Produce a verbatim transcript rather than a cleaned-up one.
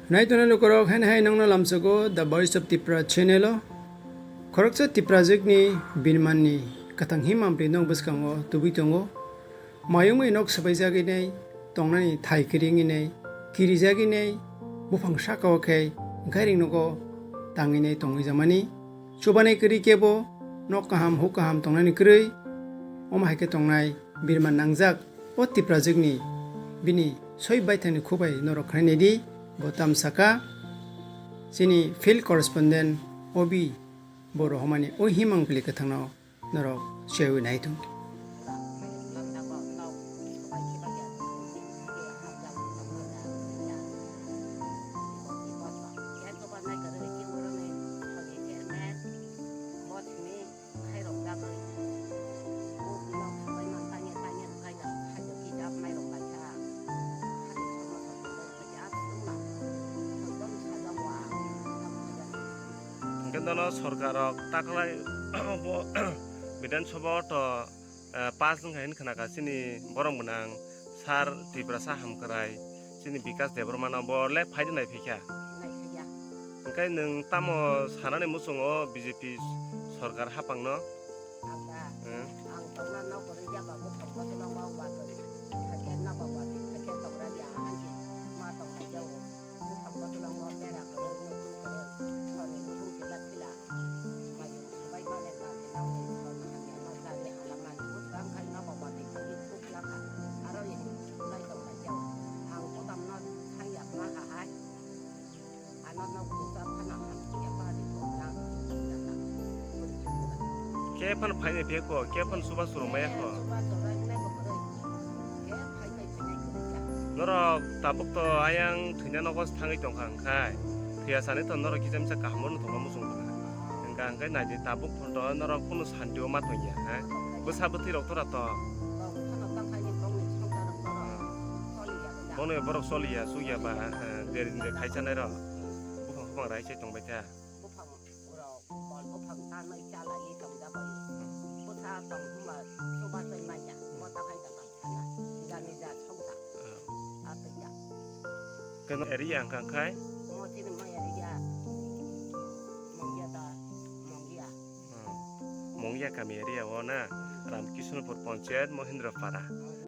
Naitongnai lukurok, haino hai nongno lamsogo The Voice of Tripura channel o. Khoroksa Tiprajwkni birmanni kwthang himma bwrwi nok bwskango tubui tongo. Mayungwi nok swbaijagwi nei, tongnani thai kiringwi nei, kirijagwi nei, buphang saka o khe gairing nogo tangwi nei tongwi jamani. Chubanai kwrwi kebo nok kaham huk kaham tongnani kwrwi, omo hai khe tongnai birman nangjak o Tiprajwkni bini soi baithangni khubai norok khnai naidi, bo tamsaka chini field correspondent Obi Borohomani o himang pili kwthangno norok swiwi nai tongo. Hwnkhe nono sorkarrok taklai bo Bidhan Sabha o to, eh, pass wngkha hwnwi khnakha, chini borok mwnang sir Tiprasa Hamkrai, chini Bikas Debbarmano bo le phaidi nai phaikha. Hwnkhe nwng tamo sanani muchungo B J P sorkar hapangno? Ang da, hmm, ang tongna nok kwrwi ya ba, buphang kochwlangma watwi, hakhe nobo watwi, hakhe tongra ya, ang se ma tongna ya o. Buphang kochwlangma bera kwrwi, nukhung kwrwi, soni nukhung sila sila, mayung swbai mane ta se nang ni sona hamya ma chari halamani, buphang khai nobo watwi kwrwi thuk lakha, aro ini lai tongna ya o. Ang kotamno thang ya ma ha hai. Khe phano phainai phiyakho, khe phano chubachu rwmaya kho. Norok tabuk to ayang thwina nogo thangwi tongkha, hwnkhe thwiya sani to norok kisa misa kaham no tongma muchung kha. Hwnkha hwnkhe naidi tabuk photo norok kunu santi o ma tongya, ha? Bwsa bwtwi rok tora to. Bono borok choliya, chukya ba, eh, deri deri khai chanai rok. Buphang buphang rai se tongbai kha. Buphang rok, bol buphang tanwi chalaiwi tongjago. Bwsa tong hwnba chuba twi manya, bo ta hai da bang sana. Nija nija songsa. Ah. Atwi ya. Keno area hwnkha khai? Mo chini mo area. Mongya da, Mongya. Hmm. Mongya kami area o na? Ramkishnopur Panchayat, Mohindrapara.